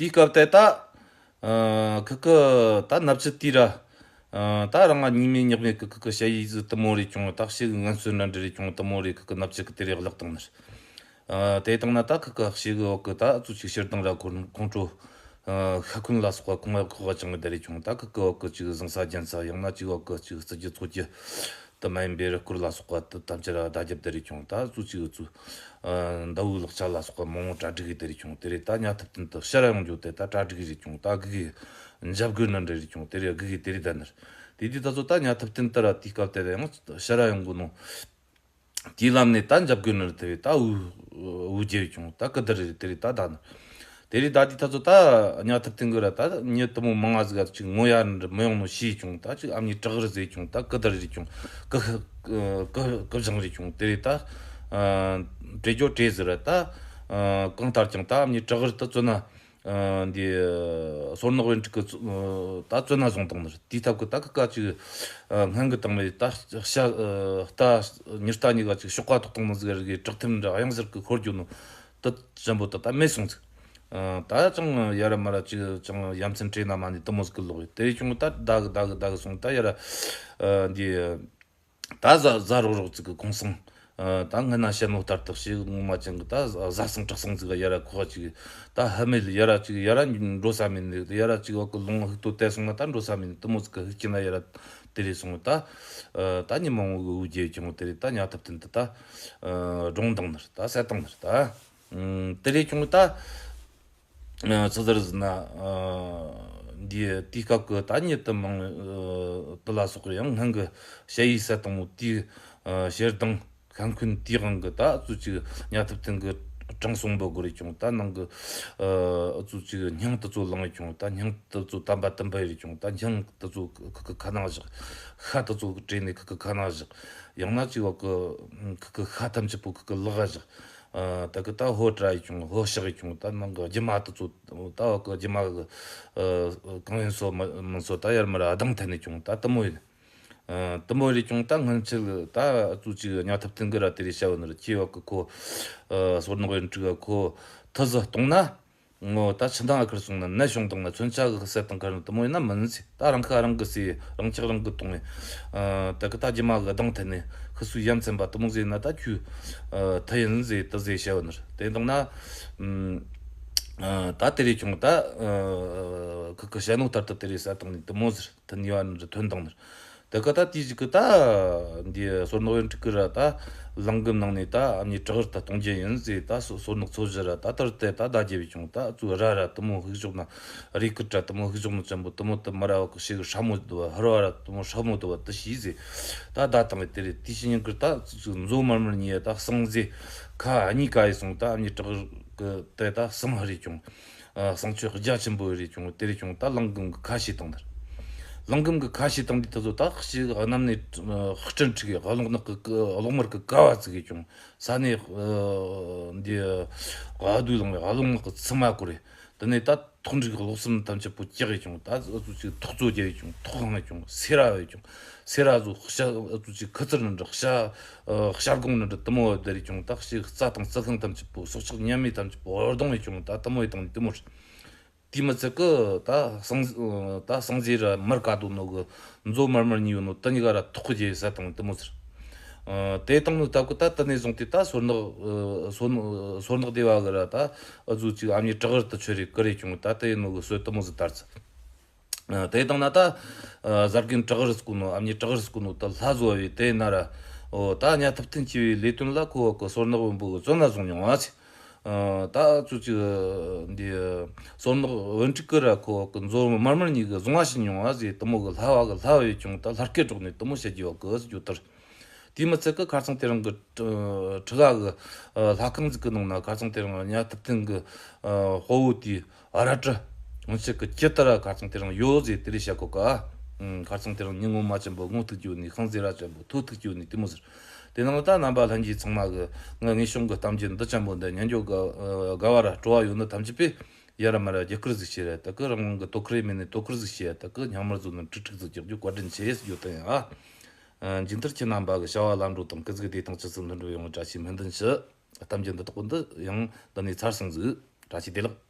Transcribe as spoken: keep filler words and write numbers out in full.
དེའི་སྐབས་དེ་ད། ཨ། ཁི་ཁི་ད་ནབ་ཆི་དེ་ར། ཨ། ད་རང་ང་ཉི་མའི་ཉག་མའི་ཁི་ཁི་ཁི་ཞ་ཡི་ཟི་དུ་མོ་རེ་བྱུང་། ད་ཤི་གི་ངན་སོན་ར་འདྲི་རེ་བྱུང་། དུ་མོ་རེ་ཁི་ཁི་ནབ་ཆི་གི་དེ་རེ་བརླག་བཏང་ནི་རེད། ཨ། དེ་བཏང་ན་ད་ཁི་ཁི་ཤི་གི་འོག་གི་ད་ཨུ་ཚུགས་ཅིག་ཕྱིར་བཏང་ར་ཁོ་ཁོང་ཁྲོ། ཨ། ཤ་འཁོན་ལ་སོགས་པ་ཁོང་ཡག་ཁོག་ག་ཅང་གི་དེ་རེ་བྱུང་། ད་ཁི་ཁི་འོག་གི་ཅིག་ཟང་ས་རྒྱན་ས་ཡང་ན་ཅིག་འོག་གི་ཅིག་རྩི་རྒྱུ་ཚོ་རྒྱུ། དུ་མ་ཡིན་པའི་རུ་སྐོར་ལ་སོགས་པ་དུ་ཐམས་ཅད་ར་བརྡ་རྒྱབ་དེ་རེ་བྱུང་། ད་ཚུ་ཅིག་ཚུ། ཨ། མདའ་བོའི་ལག་ཆ་ལ་སོགས་པ་མང་བོ་གྲ་སྒྲིག་གི་དེ་རེ་བྱུང་། དེ་རེ་ད་གཉའ་ཐུབ་བསྟན་དུ་ཕྱིར་ར་ཡོང་རྒྱུ་དེ་ད་གྲ་སྒྲིག་རེ་བྱུང་། ད་སྒུག་གི་འཇབ་རྒོལ་ནི་འདྲ་རེ་བྱུང་། དེ་རེ་སྒུག་གི་དེ་རེ་ད་ནི་རེད། དེ་དུས་ད་ཚོ་ད་གཉའ་ཐུབ་བསྟན་དུ་ར་དེའི་སྐབས་དེ་ལ་ཡང་ཕྱིར་ར་ཡོང་གི་ནོ། དེའི་ལམ་ནས་ད་འཇབ་རྒོལ་ནི་རེ་དེ་རེ་ད་འུ་འུ་རྒྱལ་བྱུང་། ད་ཀི་དར་རེ་དེ་རེ་ད་ད་ནི། དེ་རེད། ད་དེ་ད་ཚོ་ད་གཉའ་ཐུབ་བསྟན་གི་ར་ད་མྱི་དུ་མོ་མང་ང་ཟིག་ག་ཅིག་ངོ་ཡ་འདྲ་མི་ཡོང་ནོ་ཤེས་བྱུང་། ད་ཅིག་ཨ་མྱེས་བྲག་རི་ཟེར་བྱུང་། ད་ཀི་དར་རེ་བྱུང་། ཀི་ཀི་ཀི་བཞེངས་རེ་བྱུང་། དེ་རེད་ད། ཨ། བྲེ་རྒྱོ་བྲེ་ཟེར་ར་ད། ཨ། གང་ལྟར་ཀྱང་ད་ཨ་མྱེས་བྲག་རི་ད་ཚོ་ན། ཨ། འདི་སོར་ནག་བོན་ཕྲུག་གི་ཚོ་ད་ཚོ་ན་བཟུང་བཏང་ནི་རེད། དེའི་ཐབས་ཀི་ད་ཀི་ཀ་ཅིག་ཨ། སྔོན་གི་དང་མེད་ད་ཤ་ཨ། རྟ་མྱི་རྟ་གཉིས་ཀ་ཅིག་གཤོག་པ་ཐོགས་བཏང་ནི་ཟིག་རེ་གི་བྲག་ཐེམ་འདྲ་གཡང་གཟར་གི་ཤོར་རྒྱུ་ནོ། དུ་ཅན་པོ་དུ་ད་མེད་སོང་ཟིག་ཨ། ད་ཅང་ཡ་ར་མ་ར་ཅིག་ཅང་ཡ་མཚན་སྤྲད་ན་མ་ནི་དུ་མོ་ཟིག་གི་ལོག་ཡོད། དེ་རེ་བྱུང་ད་ད་གི་ད་གི་ད་གི་སོང་། ད་ཡ་ར་ཨ། འདི་ད་ཟ་ཟ་རོག་རོག་ཅིག་གི་གུང་སེང་ཨ། ད་སྔ་ན་བཤད་ནོ་ལྟར་དུ་ཞེ་ངོ་མ་ཅན་གི་ད་ཟ་སང་དྲག་སང་ཟིག་ག་ཡ་ར་ཁོ་ཅིག་ད་ཧ་མེད་ཡ་ར་ཅིག་ཡ་ར་འགྲོ་ས་མེད་ནི། ཡ་ར་ཅིག་བ་གི་ལུང་ཧུག་ཏོ་བལྟས་སོང་ན་ད་འགྲོ་ས་མེད་ནི། དུ་མོ་ཟིག་གི་ཧུག་ཅི་ན་ཡ་ར་དེ་རེ་སོང་། ད་ཨ། ད་ཉི་མ་ངོ་གི་འུ་རྒྱལ་ཅིང་དེ་རེ་ད་གཉའ་ཐུབ་བསྟན་དུ་ད་ཨ། སྒྲུང་བཏང་ནི་རེད། ད་བསད་བཏང་ནི་རེད། ད་ཨ། དེ་རེ་བྱུང་ད། ཨ། ཚུ་ཟེར་ཟེར་ན། ཨ། འདི་དེའི་སྐབས་ཀྱི་ད་མྱི་དུ་མང་ཨ། དུ་ལ་སོགས་ཀྱི་ཡང་སྔོན་གྱི་ཞ་ཡི་ཟ་དང་མོ་དེའི་ཨ། ཞེ་སྡང་ཤ་འཁོན་དེའི་དབང་གིས་ད་ཨུ་ཚུགས་ཅིག་གཉའ་ཐུབ་བསྟན་གྱི་དྲང་སྲོང་འབོད་དགོས་རེ་བྱུང་། ད་ནང་གི་ཨ། ཨུ་ཚུགས་ཅིག་སྙིང་དེ་ཚོ་ལངས་རེ་བྱུང་། ད་སྙིང་དེ་ཚོ་དམ་པ་དུམ་པ་རེ་བྱུང་། ད་སྙིང་དེ་ཚོ་ཁི་ཁི་ཁ་ནང་བཞག་ཤ་དེ་ཚོ་བྲེས་ནས་ཁི་ཁི་ཁ་ནང་བཞག་ཡང་ན་ཅིག་བ་གི་ཁི་ཁི་ཤ་ཐམས་ཅད་པོ་ཁི་ཁི་ལག་ག་བཞག་ཨ། ད་གི་ད་ཕོ་བྲ་ཡི་བྱུང་། ཕོ་ཤག་ཡི་བྱུང་། ད་ནང་གི་རྒྱུ་མ་དེ་ཚོ་ད་བ་གི་རྒྱུ་མ་གི་ཨ། གང་ཡིན་སོ་མི་མིན་སོ་ད་ཡར་མར་ཨ་སྡང་ཐེན་ནས་བྱུང་། ད་དུ་མོ་ཡིན། ཨ། དུ་མོ་རེ་བྱུང་། ད་སྔོན་ཆད་ད་ཨུ་ཚུགས་ཅིག་གཉའ་ཐུབ་བསྟན་གི་ར་དེ་རེ་བྱ་བ་ནི་རེ་ཁྱེད་བ་གི་ཁོ་ཨ། སོར་ནག་བོན་ཕྲུག་ག་ཁོ་ཐུ་ཟི་གཏོང་ན། ངོ་ད་ཆུ་འདང་ཨ་ཁར་སོང་ན་ནད་བྱུང་དང་ན་མཚོན་ཆ་གི་ཟས་དང་ཁར་ན་དུ་མོ་ཡིན་ན་མིན་ཟེར། ད་རང་ཁ་རང་གི་ཟས་རང་ཁྱག་རང་གི་གཏོང་ངེ་ཨ། ད་གི་ད་རྒྱུ་མ་གི་སྡང་ཐེན་ནས་ཤི་སུ་ཡ་མཚན་པ་དུ་མོ་ཟེར་ན་ད་ཁྱོད་ཨ། ཐུ་ཡིན་ཟེར་དུ་ཟེར་བྱ་བ་ནི་རེ། དེ་དང་ན་ཨ། ད་དེ་རེ་བྱུང་། ད་ཨ། ཁི་ཁི་བཤད་ནོ་ལྟར་དུ་དེ་རེ་ཟ་དང་ནི་དུ་མོ་ཟེར། དུ་ནི་བ་ནི་རེ་ཐོན་དང་ནི་རེ། དེ་ག་ད་དེའི་གཞུག་གི་ད་འདི་སོར་ནག་བོན་ཕྲུག་གི་ར་ད་ལང་གི་ནང་ནས་ད་ཨ་མྱེས་བྲག་རི་ད་གཏོང་རྒྱུ་ཡིན་ཟེར། ད་སོ་སོར་ནག་ཚོ་བཞི་ར་ད་དར་དེ་ད་ད་རྒྱལ་བའི་བྱུང་། ད་ཚུ་ར་ར་དུ་མོ་ཧུག་ཞོག་ན་རེ་ཀི་དྲ་དུ་མོ་ཧུག་ཞོག་ན་ཅན་པོ་དུ་མོ་དུ་མ་ར་བ་གི་ཤེ་གི་ཧྲ་མོ་དུ་བ་ཧར་བ་ར་དུ་མོ་ཧྲ་མོ་དུ་བ་དུ་ཤི་ཟེར། ད་ད་དང་དེ་རེ་དེ་ཤི་ཉིན་ཀིར་ད་ཚུ་མཛོ་མར་མར་ཉི་ཡ་ད་སང་ཟེར་ཁ་གཉིས་ཀ་ཡི་སོང་། ད་ཨ་མྱེས་བྲག་རི་གི་དེ་ད་སང་ཧ་རེ་བྱུང་། ཨ། བསང་མཆོད་རྒྱ་ཆེན་པོ་རེ་བྱུང་། དེ་རེ་བྱུང་ད་ལང་གིམ་གི་ཁ་ཕྱེ་བཏང་དར། ལང་གིམ་གི་ཁ་ཕྱེ་བཏང་དུས་ད་ཚོ་ད་ཤི་གནམ་ནས་ཨ། སྤྲིན་འཁྲིགས་གི་གློག་ནག་གི་གློག་དམར་གི་ཀ་བ་ཙིག་གི་བྱུང་། ས་ནས་ཨ། འདི་ཨ། དུག་ལངས་པའི་གློག་ནག་གི་ཚི་མ་བསྐོར་རེ། དེ་ནས་ད་ཐོག་འགྲིག་གི་གློག་སུམ་ཐམས་ཅད་པོ་བཀྱག་གི་བྱུང་། ད་ཨ་ཚོ་ཅིག་ཐོག་བཙོ་རྒྱག་གི་བྱུང་། ཐོག་ཧང་གི་བྱུང་། སེ་ར་བའི་བྱུང་། སེ་ར་ཚོ་ཤ་ཨ་ཚོ་ཅིག་ཁུ་ཚུར་ནི་འདྲ་ཤ་ཨ། ཤ་སྒོང་ནི་འདྲ་དུ་མོ་བ་དེ་རེ་བྱུང་། ད་ཤི་རྩྭ་དང་རྩི་ཤིང་ཐམས་ཅད་པོ་སྲོག་ཆགས་ཉ་མའི་ཐམས་ཅད་པོ་འོར་གདོང་ཡི་བྱུང་། ད་དུ་མོ་ཡི་བཏང་ནི་དུ་མོ་རེད། དེ་མི་ཚད་ཀི་ད་སང་ད་སང་ཟེར་ར་མར་ཀ་དོ་ནོ་གི་མཛོ་མར་མར་ཉི་ཡོད་ནོ་དུ་ཉི་ག་ར་ཐོག་གི་རྒྱལ་ས་དང་དུ་མོ་ཟེར། ཨ། དེ་དང་ནི་སྟབས་ཀི་ད་དུ་ནས་བཟུང་སྟེ་ད་སོར་ནག་ཨ། སོར་ནག་སོར་ནག་སྡེ་བ་གི་ར་ད་ཨ་ཚོ་ཅིག་ཨ་མྱེས་བྲག་རི་དུ་ཆོད་རེ་ཀི་རེ་བྱུང་། ད་དུ་ཡིན་ནོ་གི་སོ་དུ་མོ་ཟེར་དར་ཚི། ཨ། དེ་དང་ན་ད་ཨ། གཟར་རྒན་བྲག་རི་སྐུ་ནོ་ཨ་མྱེས་བྲག་རི་སྐུ་ནོ་ད་ལྷ་བཟོ་བའི་དེ་ན་ར་འོ་ད་གཉའ་ཐུབ་བསྟན་ཆེ་བའི་ལས་དོན་ལ་ཁོ་གི་སོར་ནག་བོན་པོ་གི་བཙོན་ལ་བཟུང་མྱོང་བ་ཚེ། ཨ། ད་ཚོ་ཅིག་འདི་སོར་ནག་བོན་ཕྲུག་གི་ར་ཁོ་གི་མཛོ་མར་མར་ཉི་གི་བཟུང་བ་ཞིག་མྱོང་བ་ཟེར། དུ་མོ་གི་ལྷ་བ་གི་ལྷ་བའི་བྱུང་། ད་ལྷ་སྐལ་སྒྲོག་ནས་དུ་མོ་བཤད་རྒྱུ་བ་གི་ཟེར་རྒྱུ་ལྟར། དེ་མི་ཚད་ཀི་ཁ་སང་དེ་རིང་གི་ཁྲི་ཁྲི་ག་གི་ལྷ་ཁང་ཟིག་གི་ནང་ན་ཁ་སང་དེ་རིང་གཉའ་ཐུབ་བསྟན་གི་དཔའ་བོ་དེ་ཨ་ར་ཀྲི་སྔོན་ཆད་གི་ཇི་ལྟར་ཁ་སང་དེ་རིང་ཡོད་ཟེར་དེ་རེ་བཤད་གོ་ཀ་ཁ་སང་དེ་རིང་ཉིན་ངོ་མ་ཆེན་པོ་ངོ་ཐུག་རྒྱུ་ནི་ཤིང་ཟེར་ར་ཆེན་པོ་ཐོ་ཐུག་རྒྱུ་ནི་དེ་མོ་ཟེར། དེ་ནང་ད་རྣམ་པ་ལྷན་རྒྱས་ཚང་མ་གི་ང་ངེས་བྱུང་གི་གཏམ་རྒྱུད་འདི་ཅན་པོ་འདི་ཉན་རྒྱུ་དགའ་དགའ་བ་ར་སྤྲོ་བ་ཡོད་ནི་ཐམས་ཅད་པས་ཡ་ར་མ་ར་རྒྱ་སྐར་ཟིག་བྱེད་ར། ད་གི་རང་དབང་གི་དོ་ཁུར་མེད་ནི་དོ་ཁུར་ཟིག་བྱེད་ཡ། ད་གི་སྙིང་མར་བཟོ་ནི་ཁྲིག་ཁྲིག་ཟིག་རྒྱག་རྒྱུ་བཀའ་དྲིན་ཆེ་ཡེ་ཟེར་རྒྱུ་དེ་ཡིན་ཨ། ཨ། མཇུག་མཐར་ཁྱེད་རྣམ་པ་གི་བྱ་བ་ལམ་འགྲོ་དང་སྐུ་གཟུགས་བདེ་ཐང་ཇི་ཙམ་ལྷུན་གྲུབ་ཡོང་བའི་བཀྲ་ཤིས་སྨོན་འདུན་ཞུ། གཏམ་རྒྱུད་འདི་དག་འདི་ཡང་འདི་ནས་ཚར་སོང་ཟིག་བཀྲ་ཤིས་བདེ་ལེགས།